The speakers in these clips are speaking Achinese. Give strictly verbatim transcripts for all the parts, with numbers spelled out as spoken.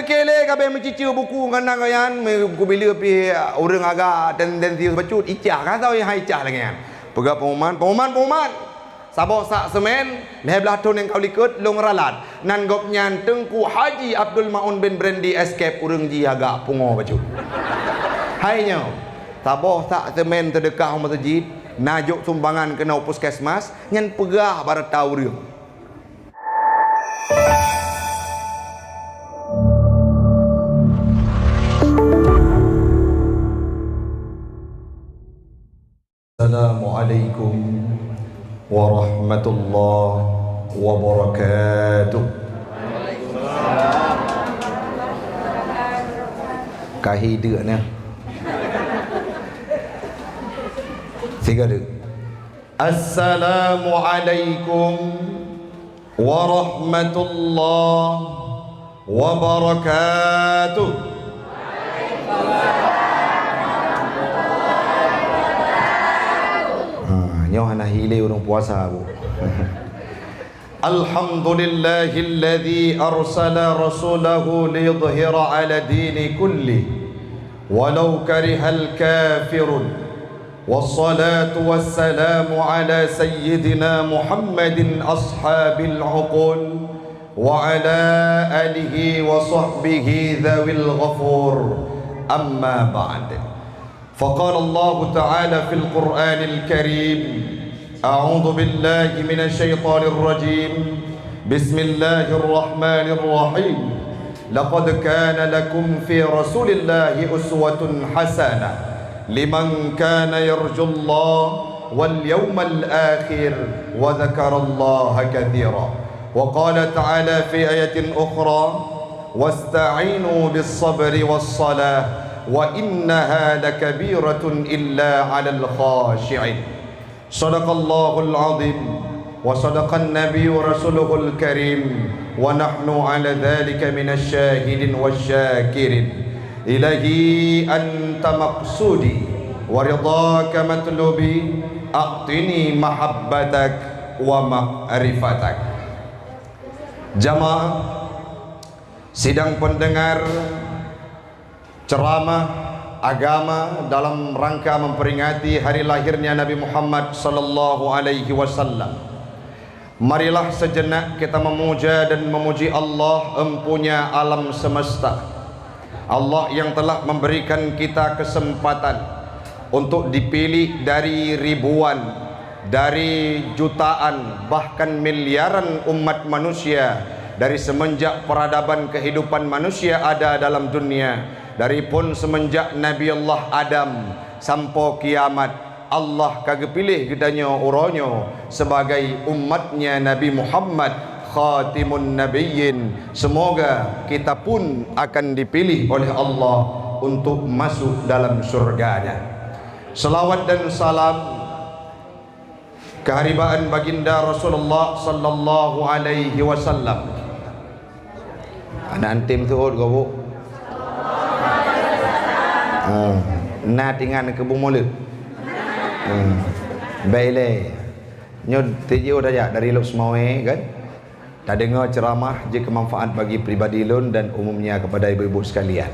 Keu lé ka abéh meuciceu buku ngon nyan ngon nyan, meukubileue pih ureuëng agak tendensius bacut, icah ka sawi hai icah lagée nyan. Peugah pengumuman, pengumuman, pengumuman. Saboh sak seumén, lhée blaih thon nyang ka likot lôn ralat. Nan gobnyan Teungku Haji Abdul Maun bin Brandy Escape, ureuëng jih agak pungo bacut. Hai nyoe, saboh sak seumén seudeukah u meuseujid, na jok sumbangan keunoe puskesmas, nyan peugah bak rata ureuëng. Assalamualaikum warahmatullahi wabarakatuh. Kahi deuk nyan. Siga deuk. Assalamualaikum warahmatullahi wabarakatuh. Ha, nyoe hana hilé ureuëng puasa, Bu. Alhamdulillahilladzi arsala rasulahu liyudhhira 'ala dini kulli walau karihal kafirun. Wassalatu wassalamu ala sayyidina Muhammadin ashabil uqul wa ala alihi wa sahbihi dzawil ghufur. Amma ba'd. Faqala Allahu ta'ala fil Qur'anil Karim, a'udzu billahi minasy syaithanir rajim. Bismillahirrahmanirrahim. Laqad kana lakum fi Rasulillahi uswatun hasanah liman kana yarjullaha wal yawmal akhir wa dzakarallaha katsira. Wa qala ta'ala fi ayatin ukhra, "Wasta'inu bis sabri was salah, wa innaha lakabiratun illa 'alal khashi'in." Shadaqallahul azim, wa shadaqan nabiyyu wa rasuluhul karim, wa nahnu 'ala dzalika minasy syahidin wasy syakirin. Ilahi anta maqsudi, wa ridhaka matlubi, a'tini mahabbatak wa ma'rifatak. Jamaah sidang pendengar ceramah agama dalam rangka memperingati hari lahirnya Nabi Muhammad sallallahu alaihi wasallam. Marilah sejenak kita memuja dan memuji Allah, Empunya alam semesta. Allah yang telah memberikan kita kesempatan untuk dipilih dari ribuan, dari jutaan, bahkan miliaran umat manusia, dari semenjak peradaban kehidupan manusia ada dalam dunia, dari pun semenjak Nabi Allah Adam sampoe kiamat, Allah ka geupiléh geutanyoe uroe nyoe sebagai umat-Nya Nabi Muhammad, Khatimun Nabiyyin. Semoga kita pun akan dipilih oleh Allah untuk masuk dalam syurga-Nya. Selawat dan salam keuharibaan Baginda Rasulullah sallallahu alaihi wasallam. Aneuk antim seuôt gob. Ha, na tingan keu bumoe lé. Ha. Baik lé. Nyoe tijiôh tajak dari Lhokseumawe kan. Tadeungoe ceramah jeuet keu manfaat bagi pribadi lôn dan umumnya kepada ibu-ibu sekalian.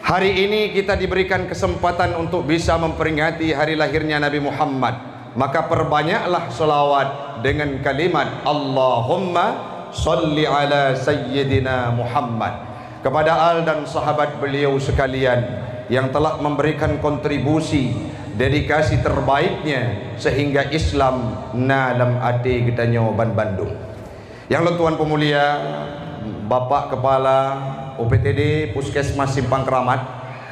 Hari ini kita diberikan kesempatan untuk bisa memperingati hari lahirnya Nabi Muhammad. Maka perbanyaklah selawat dengan kalimat, "Allahumma shalli ala Sayyidina Muhammad," kepada al dan sahabat beliau sekalian yang telah memberikan kontribusi, dedikasi terbaiknya sehingga Islam na lam até geutanyoe ban bandum. Nyang lôn tuan peumulia, Bapak Kepala U P T D Puskesmas Simpang Keramat,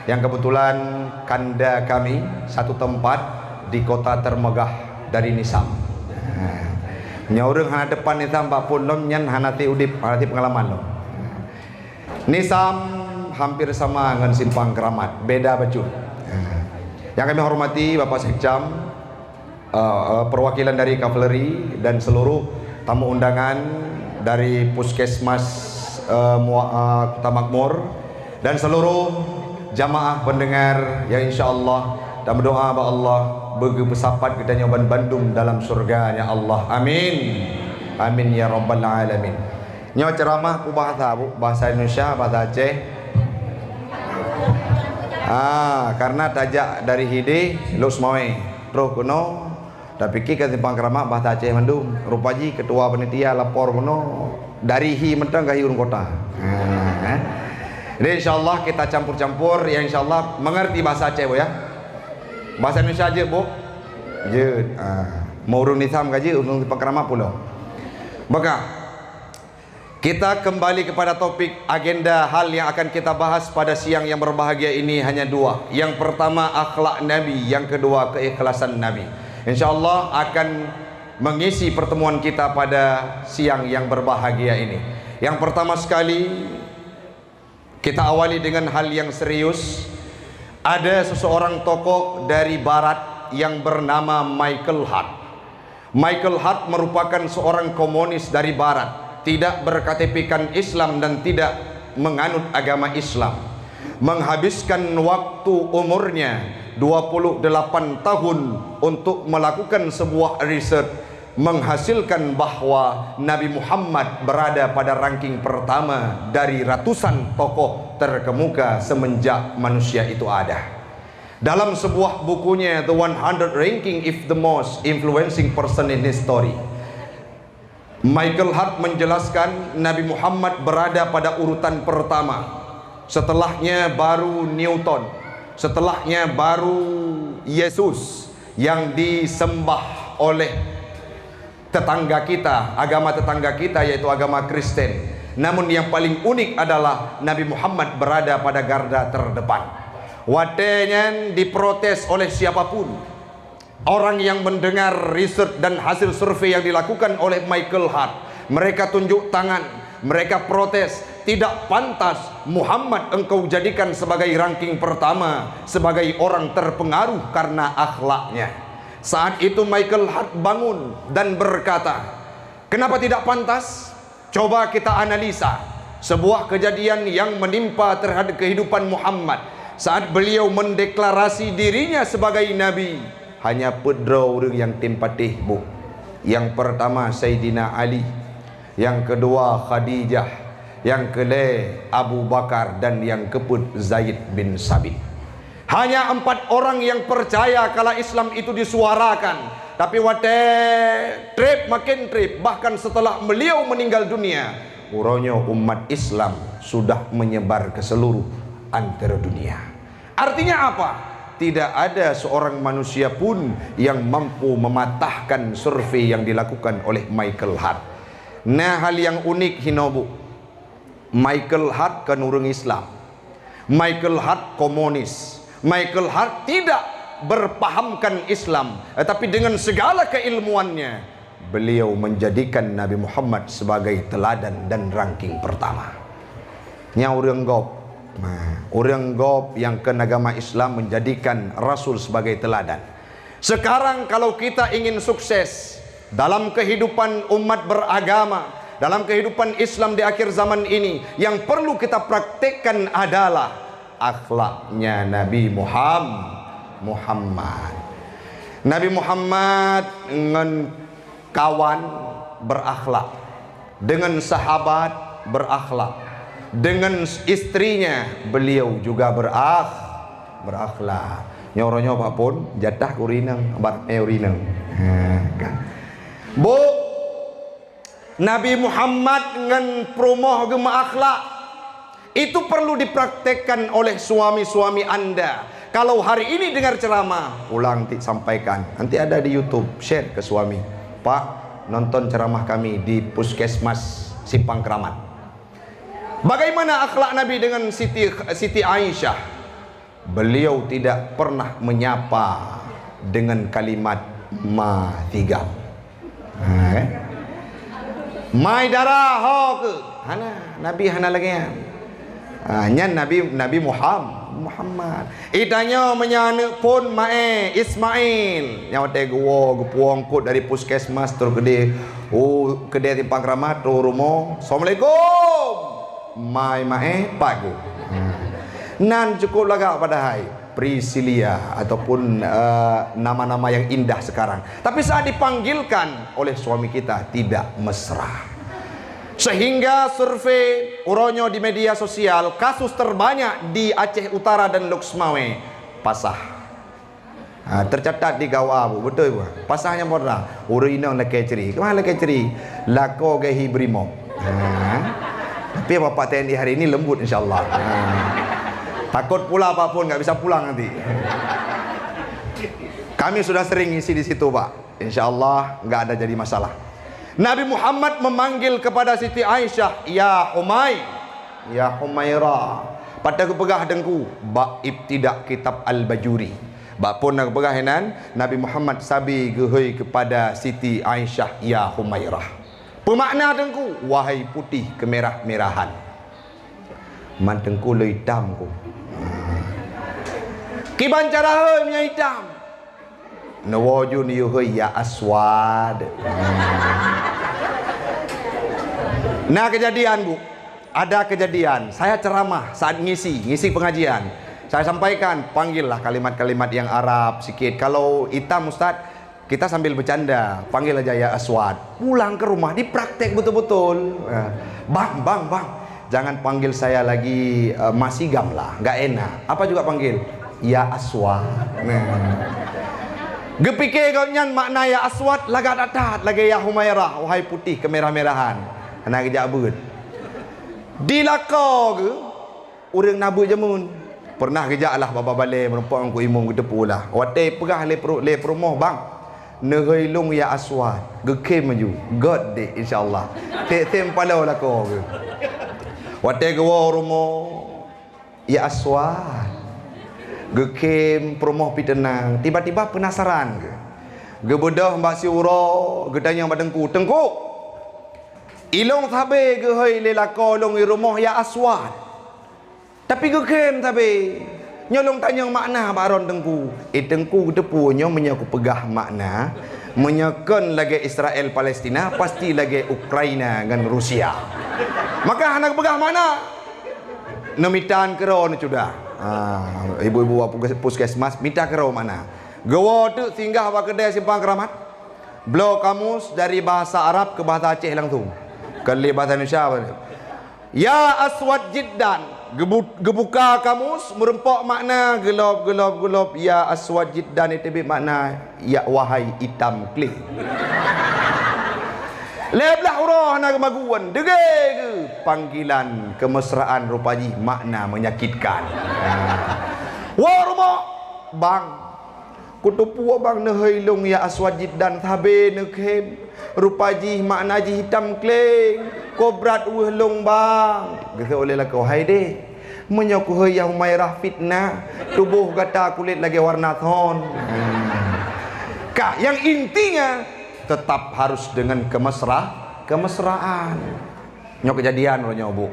yang kebetulan kanda kami satu tempat di kota termegah dari Nisam. Ha. Nyoe ureuëng hana teupat Nisam bak phon lom nyan hana ti udeb, hana ti pengalaman lom. Nisam hampir sama ngon Simpang Keramat, beda bacut. Ha. Yang kami hormati Bapak Sekcam, eh, eh, perwakilan dari kavaleri dan seluruh tamu undangan dari Puskesmas, eh, Mua-, eh, Kota Makmur, dan seluruh jamaah pendengar yang insya Allah dan berdoa bak Allah beugeupeusapat geutanyoe ban bandum dalam syurga-Nya Allah. Amin. Amin ya rabbal alamin. Nyoe ceuramah peubahasa, Bu, bahasa Indonesia, bahasa Aceh. Ah, karena tajak dari hideh, Lhokseumawe, troh keunoe, tapike ka Simpang Keramat bahasa Aceh mandum. Rupa jih ketua panitia lapor keunoe, dari hi mantong ka hi ureueng kota. Ha, eh. Jadi insyaallah kita campur-campur, ya insyaallah mengerti bahasa Aceh, Bu, ya. Bahasa Indonesia jeuet, Bu? Jeuet. Ah, mau ureueng Nisam ka jeuet, ureueng Simpang Keramat pulo. Maka, kita kembali kepada topik agenda hal yang akan kita bahas pada siang yang berbahagia ini hanya dua. Yang pertama akhlak Nabi, yang kedua keikhlasan Nabi. Insya Allah akan mengisi pertemuan kita pada siang yang berbahagia ini. Yang pertama sekali, kita awali dengan hal yang serius. Ada seseorang tokoh dari barat yang bernama Michael Hart. Michael Hart merupakan seorang komunis dari barat, tidak berKTP-kan Islam dan tidak menganut agama Islam. Menghabiskan waktu umurnya dua puluh delapan tahun untuk melakukan sebuah riset, menghasilkan bahwa Nabi Muhammad berada pada ranking pertama dari ratusan tokoh terkemuka semenjak manusia itu ada. Dalam sebuah bukunya, The one hundred Ranking of the Most Influencing Person in History, Michael Hart menjelaskan Nabi Muhammad berada pada urutan pertama. Setelahnya baru Newton. Setelahnya baru Yesus yang disembah oleh tetangga kita, agama tetangga kita, yaitu agama Kristen. Namun yang paling unik adalah Nabi Muhammad berada pada garda terdepan. Watée nyan diprotes oleh siapapun. Orang yang mendengar riset dan hasil survei yang dilakukan oleh Michael Hart, mereka tunjuk tangan, mereka protes, "Tidak pantas Muhammad engkau jadikan sebagai ranking pertama, sebagai orang terpengaruh karena akhlaknya." Saat itu Michael Hart bangun dan berkata, "Kenapa tidak pantas? Coba kita analisa sebuah kejadian yang menimpa terhadap kehidupan Muhammad saat beliau mendeklarasi dirinya sebagai nabi." Hanya peuet droe ureuëng nyang tem patéh, Bu. Nyang peurtama Saidina Ali, nyang keudua Khadijah, nyang keulhée Abu Bakar dan nyang keupeuet Zaid bin Sabit. Hanya empat orang yang percaya kala Islam itu disuarakan. Tapi watée treb makin treb, bahkan setelah beliau meninggal dunia, uroe nyoe umat Islam sudah menyebar ke seluruh antero dunia. Artinya apa? Tidak ada seorang manusia pun yang mampu mematahkan survei yang dilakukan oleh Michael Hart. Nah, hal yang unik hinoe, Bu. Michael Hart kon ureuëng Islam. Michael Hart komunis. Michael Hart tidak berpahamkan Islam, tetapi dengan segala keilmuannya, beliau menjadikan Nabi Muhammad sebagai teladan dan ranking pertama. Nyang ureuëng gob, nah, ureuëng gob nyang kon agama Islam menjadikan Rasul sebagai teladan. Sekarang kalau kita ingin sukses dalam kehidupan umat beragama, dalam kehidupan Islam di akhir zaman ini, yang perlu kita praktekkan adalah akhlaknya Nabi Muham-, Muhammad. Nabi Muhammad ngon kawan berakhlak, dengan sahabat berakhlak, dengan istrinya beliau juga berakh-, berakhlak. Nyoe uroe nyoe Pak Pon, jatah keu ureuëng inong, bak ramé ureuëng inong. Ha, kan. Bu, Nabi Muhammad ngon peurumoh geumeuakhlak. Itu perlu dipraktekkan oleh suami-suami Anda. Kalau hari ini dengar ceramah, pulang nanti sampaikan. Nanti ada di YouTube, share ke suami. "Pak, nonton ceramah kami di Puskesmas Simpang Keramat." Bagaimana akhlak Nabi dengan Siti, Siti Aisyah? Beliau tidak pernah menyapa dengan kalimat "ma tigam". Ha, eh? "Mai dara ho keuh?" Hana, Nabi hana lagée nyan. Ha, nyan Nabi, Nabi Muham-, Muhammad. Itanyoe meunyoe aneuëk phon maé Ismail, nyang watée geuwoe geupuwoe eungkot dari puskesmas troh keudeh, u keudeh Simpang Keramat, troh rumoh, "Assalamualaikum." "Mai maé, Pak Gu." Ha. Nan cukup lagak padahai Priscilia ataupun, eh, nama-nama yang indah sekarang. Tapi saat dipanggilkan oleh suami kita, tidak mesra. Sehingga survei uroe nyoe di media sosial, kasus terbanyak di Aceh Utara dan Lhokseumawe, pasah. Ha, tercatat di G A U, beutôi bah. Pasah nyang poh dua. Ureueng inong lakèe cri. Keumaha lakèe cri? Lakoe geuhi brimob. Ha. Tapi bapak T N I hari ini lembut, insya Allah. Ha. Takut pula Pak Pun nggak bisa pulang nanti. Kami sudah sering ngisi di situ, Pak. Insya Allah nggak ada jadi masalah. Nabi Muhammad memanggil kepada Siti Aisyah, "Ya Humai, ya Humaira." Pat geupeugah Teungku, bak ibtidak kitab Al-Bajuri. Bak phon na geupeugah inan, Nabi Muhammad sabe geuhôi kepada Siti Aisyah, "Ya Humairah." Peumakna Teungku, "Wahai putih kemerah-merahan." Man Teungku le itam ku. Kiban cara hôi meunyo itam? Neuwoe ju neuyue hôi, "Ya Aswad." Na keujadian, Bu. Ada keujadian. Saya ceramah saat ngisi, ngisi pengajian. Saya sampaikan, panggillah kalimat-kalimat yang Arab sikit. Kalau itam, Ustaz, kita sambil bercanda, panggil aja "Ya Aswad." Pulang ke rumah, dipraktek betul-betul. Eh, "Bang, bang, bang, jangan panggil saya lagi, eh, Mas Igam lah, nggak enak." Apa juga panggil, "Ya Aswad." Nah. Geupike gobnyan makna "Ya Aswad" lagak that-that lagèe "Ya Humairah", wahai putih kemerah-merahan. Hana geujak beuet. Di lakoe geuh, ureueng na beuet jameun. Peureunah geujak lah bak balè meurumpok ngon Teungku Imum, geuteupeue lah. Watèe peugah lé peurumoh, "Bang, neuhôi lôn Ya Aswad." Geukhém laju, "Göt deh, insya Allah." Tém-tém paloe lakoe geuh. Watèe geuwoe rumoh, "Ya Aswad." Geukhém, peurumoh pih teunang. Tiba-tiba peunasaran geuh. Geubeudôh bak siuroe, geutanyong bak Teungku, "Teungku, ilôn sabe geuhôi lé lakoe lôn di rumoh Ya Aswad. Tapi geukhém sabe. Nyoe lôn tanyong makna bak droen Teungku." "Eh, Teungku geuteupeue nyoe meunyoe kupeugah makna, meunyoe kon lagèe Israel Palestina, pasti lagèe Ukraina ngon Rusia. Maka hana kupeugah makna." Neumitan keudroe neucudah. Ah, ibu-ibu puskesmas mita keudroe makna. Geuwoe teuk singgah bak keudè Simpang Keramat. Bloe kamus dari bahasa Arab ke bahasa Aceh langsung. Kon lé bahasa Indonesia. "Ya Aswad Jiddan." Geubu-, geubuka kamus, meurumpok makna, geulob, geulob, geulob. "Ya Aswad Jiddan" itu teubiet makna, "Ya wahai itam kléng." Lhèe blah uroe hana geumagun, deungö geuh panggilan keumesraan, rupa jih makna menyakitkan. Woe rumoh, "Bang, kuteupue bang neuhôi lôn Ya Aswad Jiddan sabe neukhém. Rupa jih makna jih itam kléng, kobrat weueh lôn bang." Geuseuôt lé lakoe, "Hai deh, meunyoe kuhôi Ya Humairah fitnah, tuboh gata kulét lagèe warna thon." Ka, yang intinya tetap harus dengan kemesra-, kemesraan. Nyoe keujadian uroe nyoe, Bu.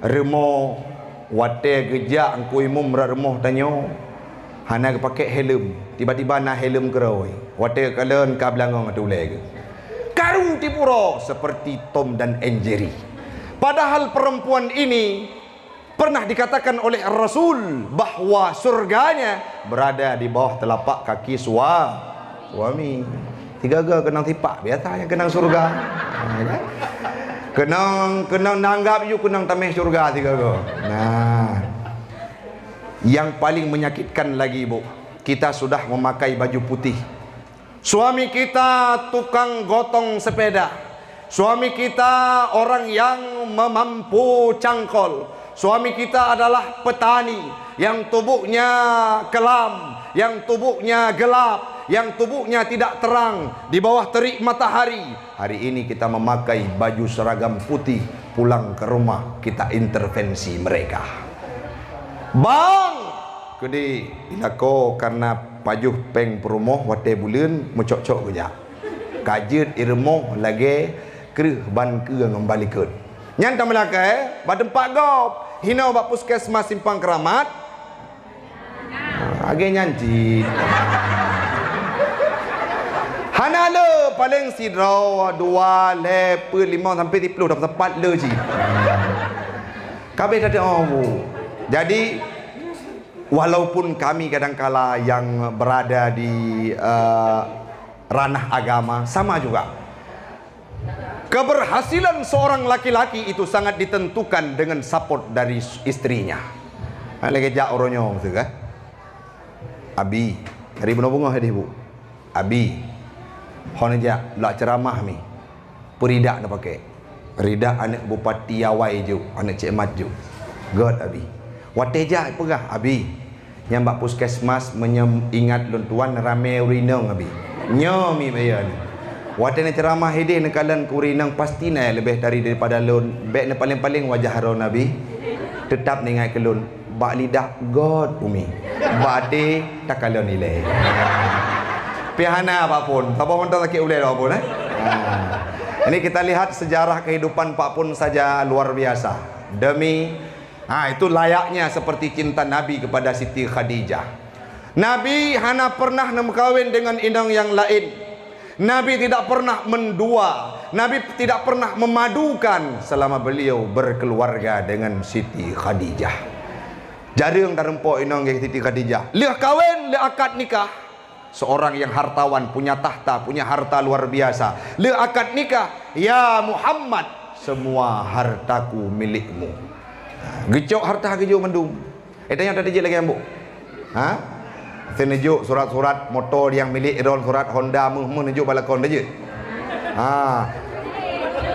Rumoh, watèe geujak Teungku Imum rot rumoh tanyoe, hana geupakè helm. Tiba-tiba na helm keudroe. Watèe geukalon ka beulangong ateueh ulèe geuh. Karu tiep uroe seperti Tom dan Jerry. Padahal perempuan ini pernah dikatakan oleh Rasul bahwa surganya berada di bawah telapak kaki sua-, suami. Sigoe-goe keunong sipak, biasa nyang keunong syurga. Ha, kan? Keunong, keunong nanggap yue keunong tamè syurga sigoe-goe. Nah, yang paling menyakitkan lagi, Bu, kita sudah memakai baju putih. Suami kita tukang gotong sepeda. Suami kita orang yang memampu cangkol. Suami kita adalah petani yang tubuhnya kelam, yang tubuhnya gelap, yang tubuhnya tidak terang di bawah terik matahari. Hari ini kita memakai baju seragam putih, pulang ke rumah kita intervensi mereka. "Bang!" Keudéh, di lakoe kareuna pajoh péng peurumoh watèe buleuen meucok-cok geujak. Ka jeuet i rumoh lagèe kreueh ban keue ngon ban likot. Nyan tameulakèe bak teumpat gob, hinoe bak puskesmas Simpang Keramat. Lagèe nyan cit. Hana le, paleng sidroe, dua, lhèe, peuet, limong, sampai siplôh, dua puluh empat le cit. Ka abéh that-that, oh, Bu. Jadi, walaupun kami kadangkala yang berada di, eh, ranah agama, sama juga. Keberhasilan seorang laki-laki itu sangat ditentukan dengan support dari istrinya. Ha, lagèe jak uroe nyoe, beutôi kan? Abi, dari bunoe beungoh hadih, Bu. Abi, hon jak lak ceramah mi. Peuridak neupaké. Ridak aneuk bupati awai ju, aneuk Cék Mat ju. Göt, Abi. Watèe jak peugah, Abi, nyan bak puskesmas, meunyoe ingat lôn tuan, ramé ureueng inong, Abi. Nyoe mi bayeue nyoe. Watèe neuceuramah idéh neukalon keu ureueng inong, pasti na leubeh dari daripada lôn. Bèk neupaléng-paléng wajah droeneuh, Abi. Teutap neuingat keu lôn. Bak lidah göt, Umi. Bak até takalon ilèe. Pih hana Pak Pon. Saboh mantong sakét ulèe Pak Pon, eh? Ha. Ini kita lihat sejarah kehidupan Pak Pon saja luar biasa. Demi, ha, itu layaknya seperti cinta Nabi kepada Siti Khadijah. Nabi hana pernah neumeukawen dengan inong nyang laén. Nabi tidak pernah mendua. Nabi tidak pernah memadukan selama beliau berkeluarga dengan Siti Khadijah. Jareueng tarumpok inong ngon Siti Khadijah. Lheueh kawen, lheueh akad nikah, seorang yang hartawan, punya takhta, punya harta luar biasa. Lheueh akad nikah, "Ya Muhammad, semua hartaku milikmu." Ha, geucok harta geujok mandum. Eh, tanyoe tateujeut lagèe nyan, Bu? Ha? Teuneujok surat-surat moto nyang milék droen, surat Honda, meuh-meuh neujok bak lakoe, neujok. Ha.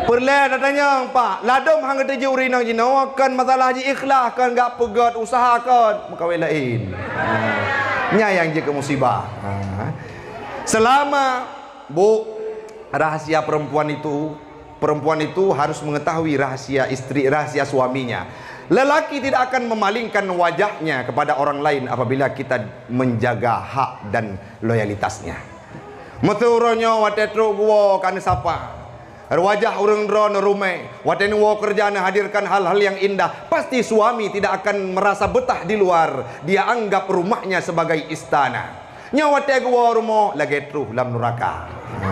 Peureulèe tatanyong, Pak, ladôm han geuteujok ureueng inong jinoe, kon masalah jih ikhlas, kon gak peugöt usaha, kon meukawen laén. Ha. Nyan nyang jeuet keu musibah. Ha. Selama, Bu, rahasia perempuan itu, perempuan itu harus mengetahui rahasia istri, rahasia suaminya. Lelaki tidak akan memalingkan wajahnya kepada orang lain apabila kita menjaga hak dan loyalitasnya. Meuseu uroe nyoe watèe trok geuwoe ka neusapa. Wajah ureueng droe neurumèe, watèe neuwoe keureuja neuhadirkan hal-hal yang indah, pasti suami tidak akan merasa betah di luar, dia anggap rumahnya sebagai istana. Nyoe watèe geuwoe rumoh lagèe troh lam nuraka. Ha.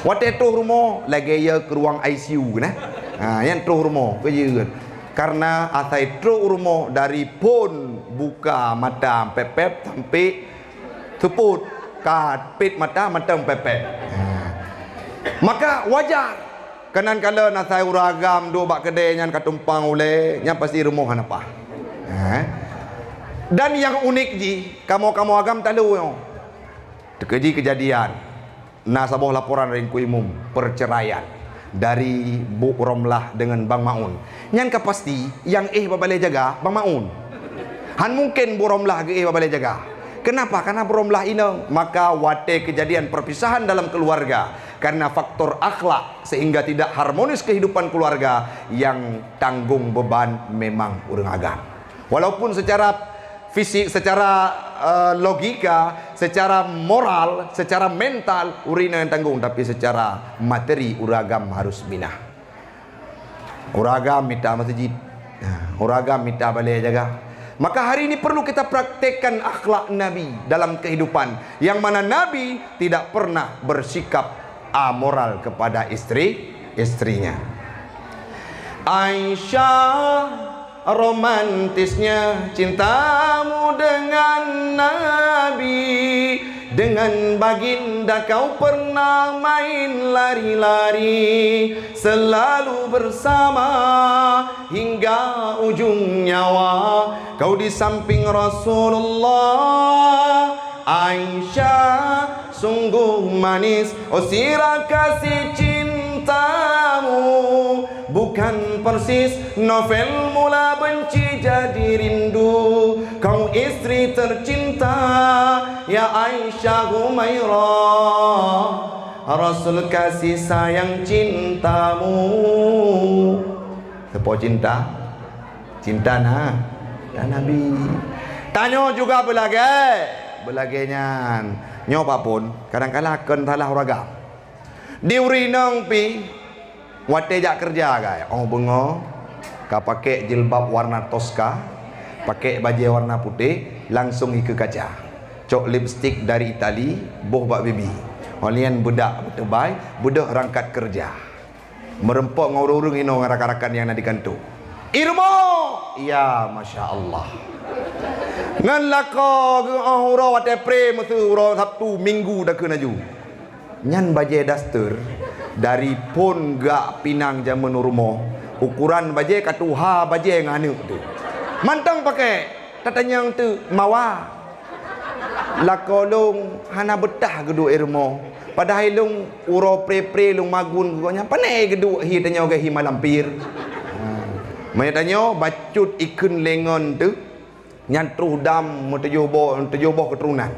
Watèe troh rumoh lagèe yö keu ruang I C U nah. Ha, nyan troh rumoh keu jeuet. Karena asai troh rumoh dari phôn buka mata pép-pép sampai seupôt ka pét mata, mata pép-pép. Ha. Maka wajar. Keunan kalon asai ureueng agam duek bak keudè nyan ka tumpang ulèe, nyan pasti rumoh hana paih. Ha? Dan nyang unik jih, kamoe-kamoe agam talu nyoe. Teukeudi keujadian, na saboh laporan dari Teungku Imum, perceraian dari Bu Romlah dengan Bang Maun. Nyan ka pasti, nyang éh bak balèe jaga, Bang Maun. Han mungken Bu Romlah geuéh bak balèe jaga. Kenapa? Karena Bu Romlah inong. Maka watèe keujadian perpisahan dalam keluarga, karena faktor akhlak, sehingga tidak harmonis kehidupan keluarga, yang tanggung beban memang ureueng agam. Walaupun secara fisik, secara, eh, logika, secara moral, secara mental, ureueng inong nyang tanggung, tapi secara materi ureueng agam harus minah. Ureueng agam mita meuseujid. Ha, ureueng agam mita balèe jaga. Maka hari ini perlu kita praktekkan akhlak Nabi dalam kehidupan, yang mana Nabi tidak pernah bersikap amoral kepada istri-istrinya. Aisyah, romantisnya cintamu dengan Nabi, dengan baginda kau pernah main lari-lari, selalu bersama hingga ujung nyawa. Kau di samping Rasulullah, Aisyah, sungguh manis, oh sirah kasih cintamu. Bukan persis novel mula benci jadi rindu. Kau istri tercinta, ya Aisyah Humairah. Rasul kasih sayang cintamu. Soe po cinta? Cinta na, na Nabi. Tanyoe juga beulagèe, beulagèe nyan. Nyoe Pak Pon, kadang kala kon salah ureueng agam. Di ureueng inong pih, watèe jak keureuja, gai, 'oh beungoh ka pakai jilbab warna toska, pakai bajèe warna putéh, langsung ikeue kaca. Cok lipstik dari Itali, boh bak bibi. 'Oh lheuh nyan beudak beuteubai, beudôh rangkat keureuja. Meureumpok ngon ureueng-ureueng inoe ngon rakan-rakan nyang na di kantô. "I rumoh!" "Ya, masya Allah." Ngon lakoe geuh 'oh uroe watèe pré, meuseu uroe Sabtu, Minggu dakeuh laju. Nyan bajèe daster, Dari phon gak pinang jameun u rumoh, ukuran bajée ka tuha bajée ngon aneuk teuh. Mantong pakék, tatanyong teuk mawa. Lakoe lôn hana beutah geuduek i rumoh, padahai lôn uroe pre-pre lôn magun keu gobnyan, pane geuduek hi tanyoe geuhi malam pir. Ha. Meunyoe tanyoe bacut ikheun lé ngon teuh, nyan troh dam meutujoh boh, tujoh boh keuturonan.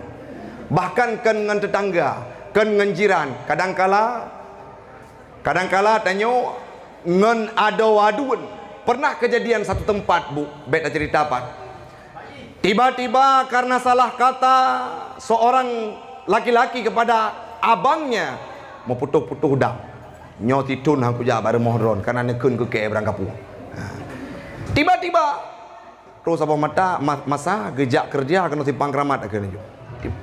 Bahkan kon ngon teutangga, kon ngon jiran, kadangkala, kadangkala tanyoe ngon adoe aduen. Pernah keujadian satu teumpat, Bu, bék taceurita pat. Tiba-tiba karena salah kata seorang laki-laki kepada abangnya, meuputôh-putôh dam. Nyoe sithon han kujak bak rumoh droen, karena neukheun keu kée barangkapeue. Ha. Tiba-tiba, troh saboh mata, ma-, masa geujak keureuja keunoe Simpang Keramat akhé nyoe.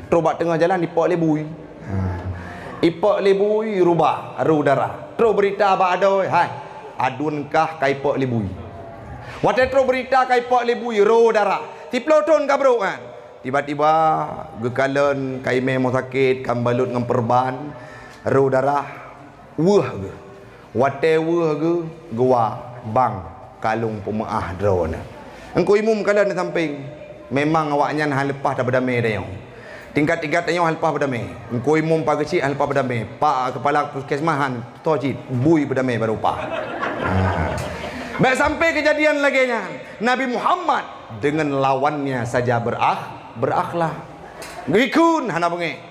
Troh bak teungoh jalan ipok lé bui. Ha. Ipok lé bui rubah, ro darah. Troh beurita bak adoe, hai, aduen kah ka ipok lé bui. Watée troh beurita ka ipok lé bui, ro darah. Siplôh thon ka brok nyan. Tiba-tiba geukalon ka imé rumoh sakét, ka meubalot ngon peurban, ro darah, weueh geuh. Watée weueh geuh, geuwa, bang, ka lôn peumeuáh droeneuh. Engku Imum kalon di sampéng. Memang awaknyan han leupah tapeudamé tanyoe. Tingkat-tingkat tanyoe han leupah peudamé. Engku Imum Pak Geuchik han leupah peudamé. Pak Kepala Puskesmas han, toh cit, bui peudamé barô pah. Ha. Bék sampai kejadian lagée nyan. Nabi Muhammad dengan lawannya saja berakh-, berakhlak. Ikheun hana beungéh.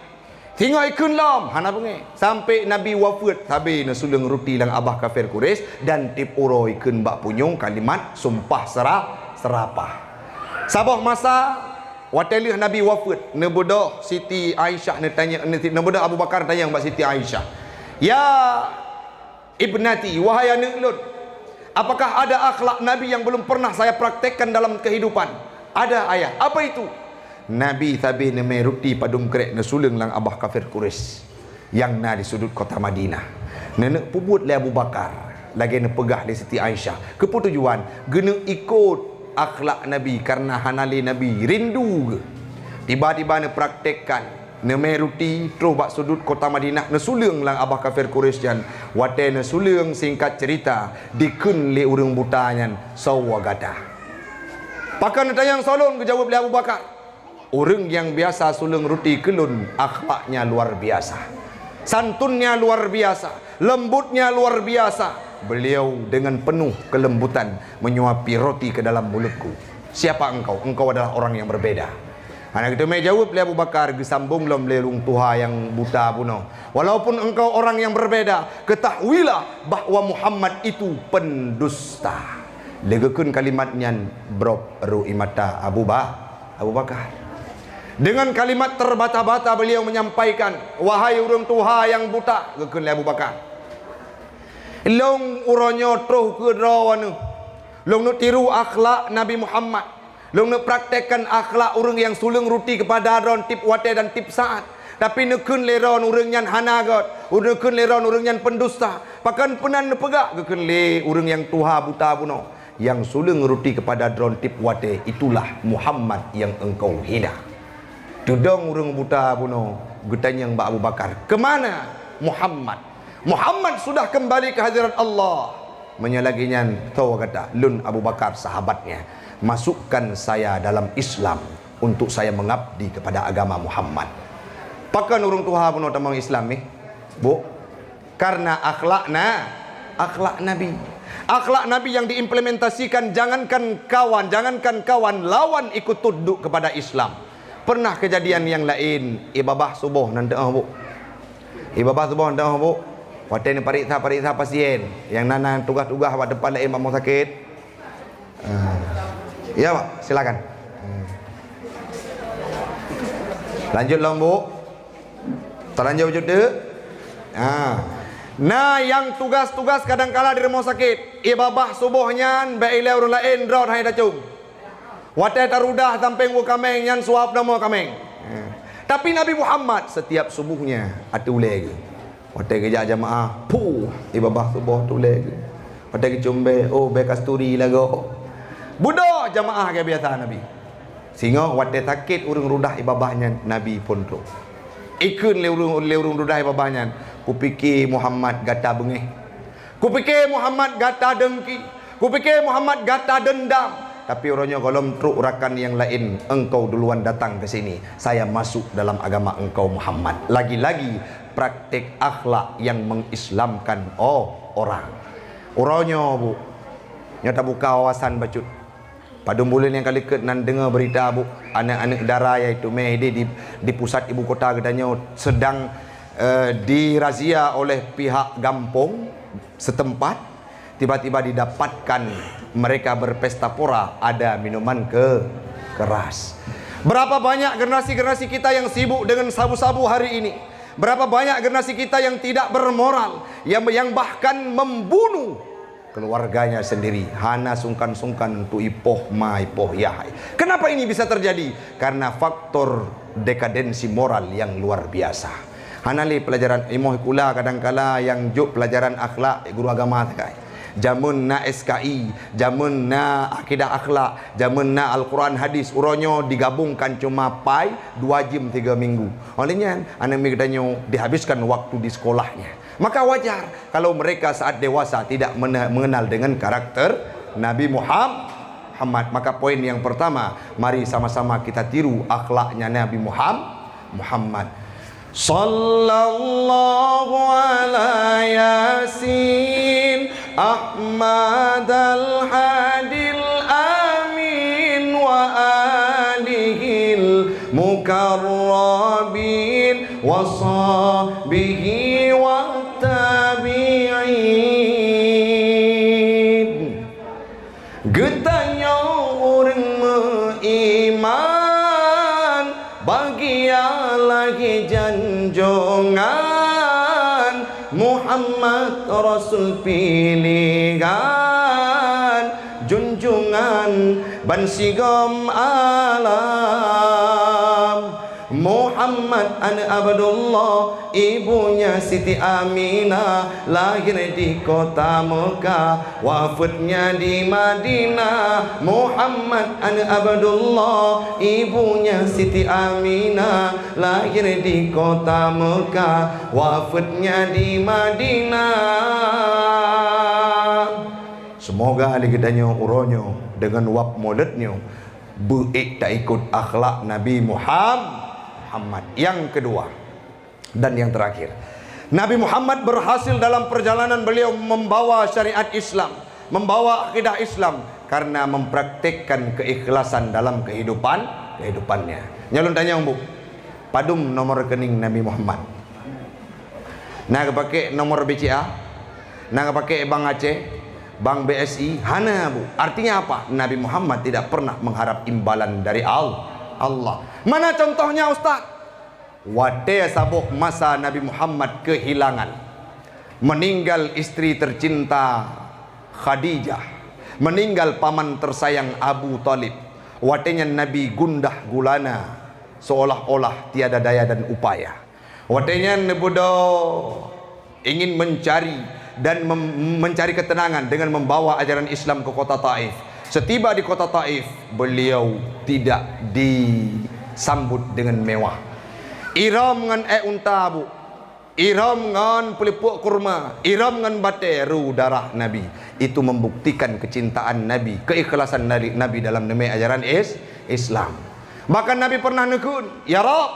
Singoh ikheun lom, hana beungéh. Sampai Nabi wafeuet, sabe neusuleueng ruti lam abah kafir Quraisy dan tieb uroe ikheun bak punyueng kalimat sumpah sera-, serapah. Saboh masa, watée lheueh Nabi wafeuet, neubeudôh Siti Aisyah neutanyong, neubeudôh Abu Bakar tanyong bak Siti Aisyah, "Ya ibnati, wahai aneuk lôn, apakah ada akhlak Nabi yang belum pernah saya praktekkan dalam kehidupan?" "Ada, Ayah." "Apa itu?" "Nabi sabe neumé ruti padum krék neusuleueng lam abah kafir Quraisy nyang na di sudut kota Madinah. Neuneuk peubuet lé Abu Bakar lagée neupeugah lé Siti Aisyah. Keupeue tujuan? Geuneuk ikot akhlak Nabi, kareuna hana lé Nabi, rindu geuh." Tiba-tiba neupraktekkan. Neumé ruti, troh bak sudut kota Madinah, neusuleueng lam abah kafir Quraisy nyan. Watée neusuleueng, singkat ceurita, dikheun lé ureuëng buta nyan, "Soe gata?" "Pakon neutanyong soe lôn?" geujaweueb lé Abu Bakar. "Ureuëng nyang biasa suleueng ruti keu lôn, akhlaknya luar biasa. Santunnya luar biasa, lembutnya luar biasa. Beliau dengan penuh kelembutan menyuapi roti ke dalam mulutku." "Siapa engkau? Engkau adalah orang yang berbeda." Hana geuteumé jaweueb lé Abu Bakar, geusambong lom lé ureuëng tuha nyang buta bunoe. "Walaupun engkau orang yang berbeda, ketahuilah bahwa Muhammad itu pendusta." Lé geukheun kalimat nyan, brok ro ie mata Abu Ba-, Abu Bakar. Dengan kalimat terbata-bata beliau menyampaikan, "Wahai ureuëng tuha nyang buta," geukheun lé Abu Bakar, "lôn uroe nyoe troh keu droeneuh. Lôn neuk tiru akhlak Nabi Muhammad. Lôn neuk praktekkan akhlak ureuëng nyang suleueng ruti keupada droen tieb watée dan tieb saát. Tapi neukheun lé droen ureuëng nyan hana gét. Neukheun lé droen ureuëng nyan pendusta. Pakon peunan neupeugah?" geukheun lé ureuëng nyang tuha buta bunoe. "Nyang suleueng ruti keupada droen tieb watée, itulah Muhammad nyang engkau hina." Teudong ureuëng buta bunoe geutanyong bak Abu Bakar, "Kemana Muhammad?" "Muhammad sudah kembali ke hadirat Allah." "Meunyoe lagée nyan, soe gata?" "Lôn Abu Bakar, sahabatnya. Masukkan saya dalam Islam untuk saya mengabdi kepada agama Muhammad." Pakon ureuëng tuha bunoe tamong Islam nyoe, Bu? Karena akhlak na-, akhlak Nabi. Akhlak Nabi yang diimplementasikan, jangankan kawan, jangankan kawan, lawan ikut tunduk kepada Islam. Pernah kejadian nyang laén, ie babah suboh nan teuh, Bu. Ie babah suboh nan teuh, Bu. Watée neupareksa-pareksa pasien nyang na, na tugaih-tugaih bak teumpat laén bak rumoh sakét. Ah. Ya, Pak, silakan. Hmm. Lanjut lom, Bu. Talanjut bacut teuk. Ha. Na nyang tugas-tugas kadangkala di rumoh sakét. Ie babah suboh nyan bék ilée ureuëng laén, droen hai tacöng. Watée tarudah sampéng u kaméng nyan suap damoe kaméng. Ha. Tapi Nabi Muhammad setiap subohnya ateueh ulée geuh. Watée geujak jamaah, puh, ie babah suboh ateueh ulée geuh. Watée geucom bée, oh, bée kasturi lagoe. Beudôh jamaah lagée biasa Nabi. Singoh watée sakét ureuëng rudah ie babah nyan, Nabi phon trok. Ikheun lé ureuëng, lé ureuëng dudoe babah nyan, "Kupike Muhammad gata beungéh. Kupike Muhammad gata dengki. Kupike Muhammad gata dendam. Tapi uroe nyoe gohlom trok rakan nyang laén, engkau duluan datang ke sini. Saya masuk dalam agama engkau Muhammad." Lagi-lagi praktek akhlak yang mengislamkan, oh, orang. Uroe nyoe, Bu, nyoe tabuka wawasan bacut. Padum buleuen nyang ka likot nan deungoe beurita, Bu, aneuëk-aneuëk dara, yaitu Mehdi di, di pusat ibu kota geutanyoe sedang, eh, dirazia oleh pihak gampong setempat. Tiba-tiba didapatkan mereka berpesta pora, ada minuman ke-, keras. Berapa banyak generasi-generasi kita yang sibuk dengan sabu-sabu hari ini? Berapa banyak generasi kita yang tidak bermoral, yang, yang bahkan membunuh keluarganya sendiri, hana sungkan-sungkan untuk ipoh ma, ipoh yah. Kenapa ini bisa terjadi? Karena faktor dekadensi moral yang luar biasa. Hana lé pelajaran, imoh sikula kadangkala nyang jok pelajaran akhlak guru agama sagai. Jameun na S K I, jameun na akidah akhlak, jameun na Al-Quran hadis, uroe nyoe digabungkan cuma pai dua jim tiga minggu. Oleh nyan, aneuk miet geutanyoe dihabiskan waktu di sekolahnya. Maka wajar kalau mereka saat dewasa tidak mene-, mengenal dengan karakter Nabi Muham-, Muhammad. Maka poin yang pertama, mari sama-sama kita tiru akhlaknya Nabi Muham-, Muhammad. Sallallahu ala Yasin Ahmadal Hadil Amin wa alihil mukarrabin wa sahbihi wa tabi'in. Geutanyoe ureuëng meuiman, bahagia lahé janjongan, Muhammad Rasul pilihan, junjungan bansigom alam. Muhammad aneuk Abdullah, ibunya Siti Aminah, lahir di kota Mekah, wafatnya di Madinah. Muhammad aneuk Abdullah, ibunya Siti Aminah, lahir di kota Mekah, wafatnya di Madinah. Semoga lé geutanyoe uroe nyoe deungon wab mulod nyoe beuék taikot akhlak Nabi Muham-, Muhammad. Yang kedua dan yang terakhir, Nabi Muhammad berhasil dalam perjalanan beliau membawa syariat Islam, membawa akidah Islam karena mempraktikkan keikhlasan dalam kehidupan, kehidupannya. Nyoe lôn tanyong, Bu, padum nomor rekening Nabi Muhammad? Na geupakai nomor B C A? Na geupakai Bank Aceh, Bank B S I? Hana, Bu. Artinya apa? Nabi Muhammad tidak pernah mengharap imbalan dari Al-, Allah. Mana contohnya, Ustaz? Watée saboh masa Nabi Muhammad kehilangan, meninggal istri tercinta Khadijah, meninggal paman tersayang Abu Thalib. Watée nyan Nabi gundah gulana, seolah-olah tiada daya dan upaya. Watée nyan neubeudôh ingin mencari dan mem-, mencari ketenangan dengan membawa ajaran Islam ke kota Taif. Setiba di kota Taif, beliau tidak disambut dengan mewah. Irôm ngon ék unta, Bu. Irôm ngon peuleupok kurma, irôm ngon batée ru darah Nabi. Itu membuktikan kecintaan Nabi, keikhlasan Nabi, Nabi dalam neumé ajaran Is-, Islam. Bahkan Nabi pernah neukheun, "Ya Rabb,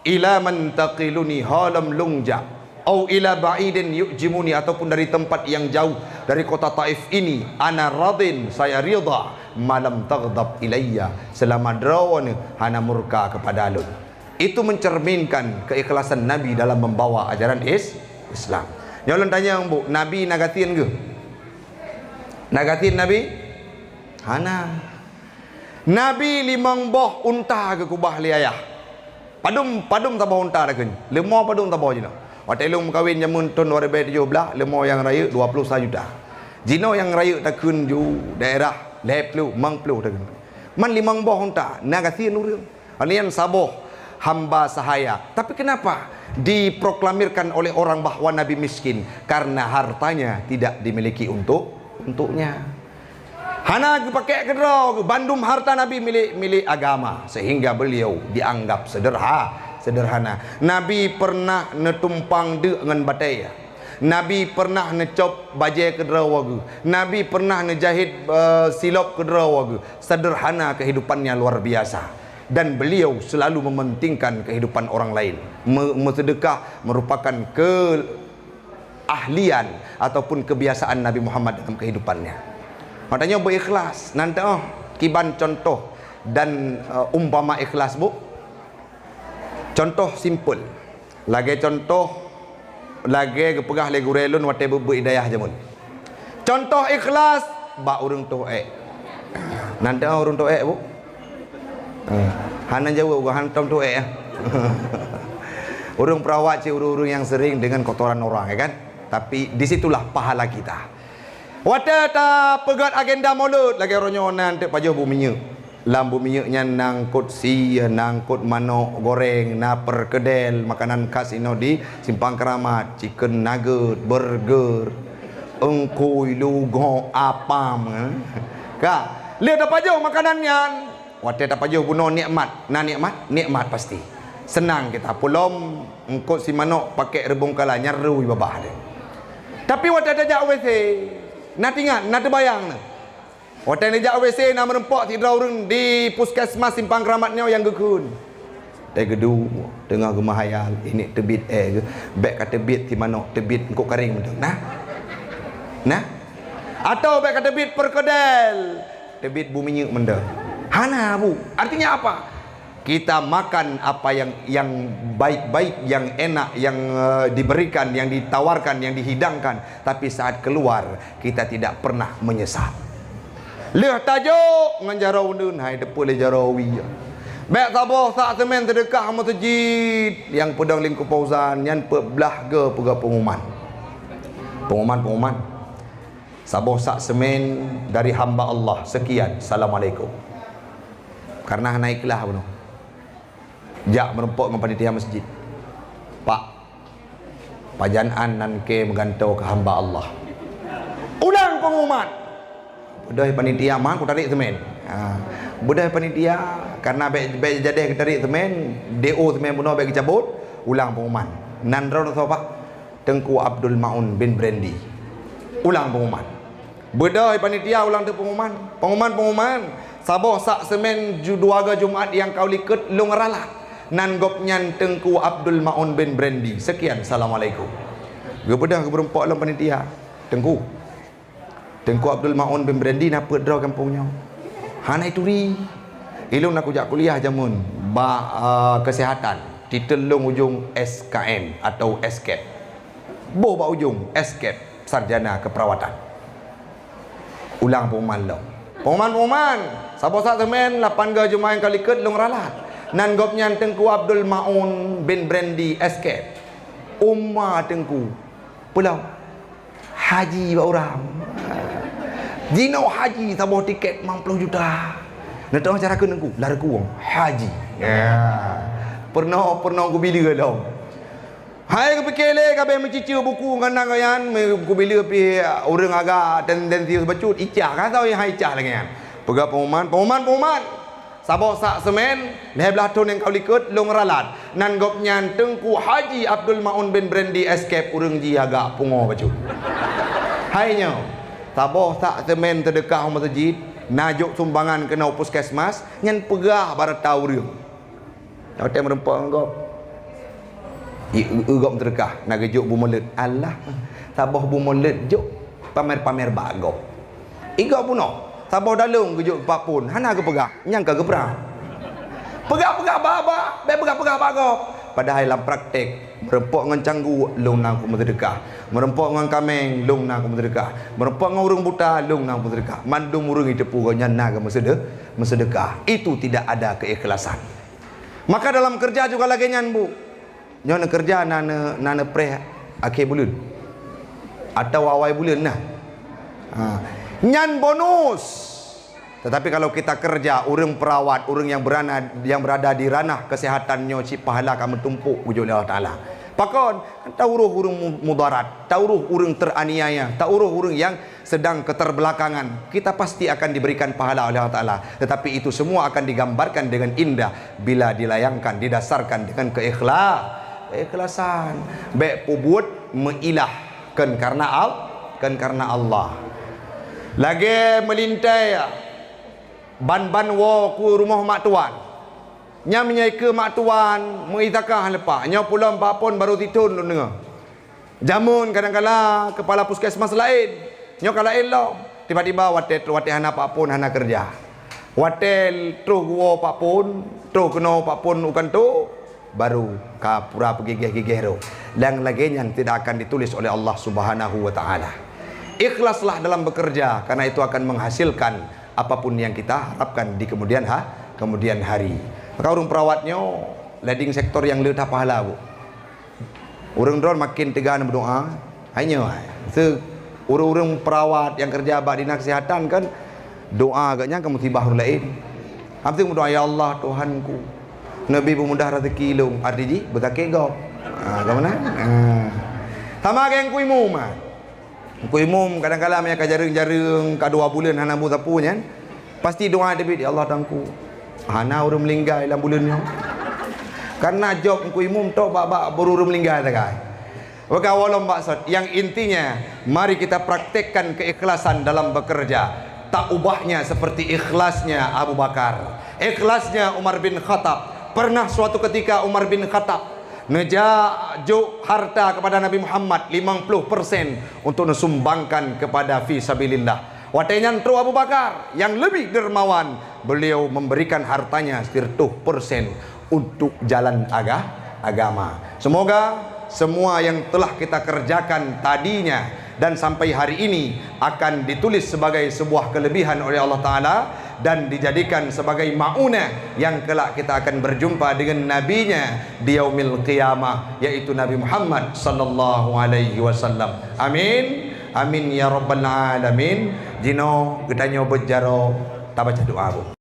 ila man taqiluni, ho lom lôn jak, au ila ba'idin yu'jimuni, ataupun dari tempat yang jauh dari kota Taif ini, ana radin, saya ridha, ma lam taghdab ilayya, selama droeneuh hana murka kepada lôn." Itu mencerminkan keikhlasan Nabi dalam membawa ajaran Is-, Islam. Nyoe lôn tanyong, Bu, Nabi na gasien geuh? Na gasien Nabi? Hana. Nabi limong boh unta geukubah lé ayah. Padum, padum saboh unta takheun? Leumo padum saboh jinoe? Watée lôn meukawen jameun thon dua ribée tujoh blaih, leumo nyang rayeuk dua ploh sa juta. Jinoe nyang rayeuk takheun ju daerah lhée ploh, limong ploh takheun. Man limong boh unta, na gasien ureuëng. Nyan saboh hamba sahaya. Tapi kenapa diproklamirkan oleh orang bahwa Nabi miskin? Karena hartanya tidak dimiliki untuk, untuknya. Hana geupakai keudroe, bandum harta Nabi milék, milék agama, sehingga beliau dianggap sederha-, Sederhana. Nabi pernah neutumpang deuk ngon batée. Nabi pernah neucop bajée keudroe wageue. Nabi pernah neujahit, eh, silop keudroe wageue. Sederhana kehidupannya luar biasa. Dan beliau selalu mementingkan kehidupan orang lain. Me-, meuseudeukah merupakan keahlian ataupun kebiasaan Nabi Muhammad dalam kehidupannya. Maknanya beuikhlas. Nan teuh kiban contoh dan, eh, umpama ikhlas, Bu. Contoh simpel. Lagée contoh, lagée geupeugah lé gurée lôn watée beuet-beuet i dayah jameun. Contoh ikhlas bak ureuëng toh ék. Nan teuh ureuëng toh ék, Bu? Eh, hana jaweueb, bukan hantom toh ék, eh. Ureuëng perawat cit ureuëng-ureuëng yang sering dengan kotoran orang, ya kan? Tapi di situlah pahala kita. Watée tapeugét agenda Maulud, lagée uroe nyoe na teuk pajoh bu minyeuk. Lam bu minyeuk nyan na eungkot sie, na eungkot manok goreng, na perkedel, makanan khas inoe di Simpang Keramat, chicken nugget, burger, eungkui, lugok, apam, eh. Ka, lheueh tapajoh makanan nyan, watée tapajoh bunoe nikmat, na nikmat, nikmat pasti. Senang kita pulom eungkot si manok pakai reubong kala nyan rui babah deh. Tapi watée tajak WC, na teuingat, na teubayang na. Watée neujak WC na meurumpok sidroe ureuëng di puskesmas Simpang Keramat nyoe nyang geukheun. Tée geuduek teungoh geumeuhayal, ineuk teubiet ék geuh, bék ka teubiet si manok, teubiet eungkot karéng mantong. Nah? Nah? Atawa bék ka teubiet perkedel, teubiet bu minyeuk mantong. Hana, Bu. Artinya apa? Kita makan apa yang, yang baik-baik, yang enak, yang, eh, diberikan, yang ditawarkan, yang dihidangkan, tapi saat keluar, kita tidak pernah menyesal. Lheueh tajok ngon jaroe uneuen, hai teupeu lé jaroe wie. Bék saboh sak seumén seudeukah meuseujid nyang peudong lingkup Fauzan nyan peuet blaih geupeugah pengumuman. Pengumuman, pengumuman. Saboh sak seumén dari hamba Allah, sekian, assalamualaikum. Karena hana ikhlas bunoe. Jak meurumpok ngon panitia masjid. Pak, pajan an nan kée meugantoe keu hamba Allah. Ulang pengumuman. Beudôh panitia, man kutarék seumén. Ha. Beudôh panitia, karena bék, bék jadeh kutarék seumén, D O seumén bunoe bék geucabot, ulang pengumuman. Nan droe soe, Pak? Teungku Abdul Maun bin Brandy. Ulang pengumuman. Beudôh panitia ulang teuk pengumuman. Pengumuman, pengumuman. Saboh sak seumén ju-, dua goe Jumat nyang ka u likot lôn ralat. Nan gobnyan Teungku Abdul Maun bin Brandy. Sekian, assalamualaikum. Geubeudôh geumeurumpok lom panitia. Teungku. Teungku Abdul Maun bin Brandy na peuet droe gampông nyoe. Hana ituri. Ilôn na kujak kuliah jameun bak, eh, kesehatan. Titel lôn ujong S K M atau S K E P. Boh bak ujong S K E P, sarjana keperawatan. Ulang pengumuman lom. Pengumuman, pengumuman. Saboh sak seumén lapan goe Jumat nyang ka likot lôn ralat. Nan gobnyan Teungku Abdul Maun bin Brandy S K E P. Uma Teungku. Peulom. Haji bak urang. Jinoe haji saboh tiket limong ploh juta. Neutoh cara keu Teungku, lari kuwong. Haji. Ya. Peunoh, peunoh geubileue lom. Hai geupike lé ka abéh meuciceu buku ngon nan nyan, meukubileue pih ureuëng agak tendensius bacut, icah ka sawi hai icah lagée nyan. Peugah pengumuman, pengumuman, pengumuman. Saboh sak seumén, lhée blaih thon nyang ka u likot lôn ralat. Nan gobnyan Teungku Haji Abdul Maun bin Brandy S K E P ureuëng jih agak pungo bacut. Hai nyoe, saboh sak seumén seudeukah u meuseujid, na jok sumbangan keunoe puskesmas, nyan peugah bak rata ureuëng. Watée meurumpok ngon gob. I, i, i gob meuseudeukah, na geujok bu mulod. Alah, saboh bu mulod jok pamer-pamer bak gob. I gob bunoe, saboh dalong geujok pat phon, hana geupeugah, nyang ka geuprang. Peugah-peugah bak-bak, bék peugah-peugah bak gob. Padahai lam praktek, meurumpok ngon cangguek, lôn na keu meuseudeukah. Meurumpok ngon kaméng, lôn na keu meuseudeukah. Meurumpok ngon ureuëng buta, lôn na keu meuseudeukah. Mandum ureuëng jiteupeue gobnyan na keu meuseude-, meuseudeukah. Itu tidak ada keikhlasan. Maka dalam kerja juga lagée nyan, Bu. Nyoe neukeureuja na neu-, na neupreh akhé buleuen atawa awai buleuen na. Ha. Nyan bonus. Tetapi kalau kita kerja, ureuëng perawat, ureuëng yang berana, yang berada di ranah kesehatan nyoe cit pahala ka meutumpok geujok lé Allah Taala. Pakon? Tauroh ureuëng mu-, mudarat, tauroh ureuëng teraniaya, tauroh ureuëng yang sedang keterbelakangan. Kita pasti akan diberikan pahala oleh Allah Taala. Tetapi itu semua akan digambarkan dengan indah bila dilayangkan, didasarkan dengan keikhla-, keikhlasan. Bék peubuet meuilah, kon karena Al-, kon karena Allah. Lagée meulintai ban-ban woe keu rumoh mak tuan. Nyan meunyoe keu mak tuan meuizakah leupah, nyoe pulom Pak Pon baru sithon lôn deungoe. Jameun kadang-kala kepala puskesmas laén, nyoe ka laén lom. Tiba-tiba watée, watée hana Pak Pon hana keureuja. Watée troh geuwoe Pak Pon, troh keunoe Pak Pon u kanto, baru ka pura peugigeh-gigeh roh. Dan lagée nyan tidak akan ditulis oleh Allah Subhanahu wa Taala. Ikhlaslah dalam bekerja, karena itu akan menghasilkan apapun yang kita harapkan di kemudian ha-, kemudian hari. Maka ureuëng perawat nyoe leading sektor nyang le that pahala, Bu. Ureuëng droe makin teuga meudoa, hai nyoe hai. Se-, ureuëng-ureuëng perawat nyang keureuja bak dinas kesehatan kan, doa geuhnyan ka musibah ureuëng laén. Amseng meudoa, "Ya Allah, Tuhanku, neubi beumudah rezeki lôn," arti jih beusakét gob. Ha, ka meunan? Ha. Sama lagée Teungku Imum, ha. Teungku Imum kadang-kadang meunyo ka jareueng-jareueng, ka dua buleuen hana bu sapeue nyan, pasti doa teubiet, "Ya Allah, Tuhanku, hana ureuëng meuninggai lam buleuen nyoe." Karena job Teungku Imum tok bak-bak buru ureuëng meuninggai sagai. Maka walom maksud, yang intinya, mari kita praktekkan keikhlasan dalam bekerja. Tak ubahnya seperti ikhlasnya Abu Bakar, ikhlasnya Umar bin Khattab. Pernah suatu ketika Umar bin Khattab neujak jok harta kepada Nabi Muhammad limong ploh persen untuk neusumbangkan kepada fi sabilillah. Watée nyan troh Abu Bakar yang lebih dermawan, beliau memberikan hartanya seratus persen untuk jalan aga-, agama. Semoga semua yang telah kita kerjakan tadinya dan sampai hari ini akan ditulis sebagai sebuah kelebihan oleh Allah Taala dan dijadikan sebagai maunah yang kelak kita akan berjumpa dengan nabinya di yaumil qiyamah, yaitu Nabi Muhammad sallallahu alaihi wasallam. Amin. Amin ya rabbal alamin. Jinoe geutanyoe beuet jaroe, tabaca doa, Bu.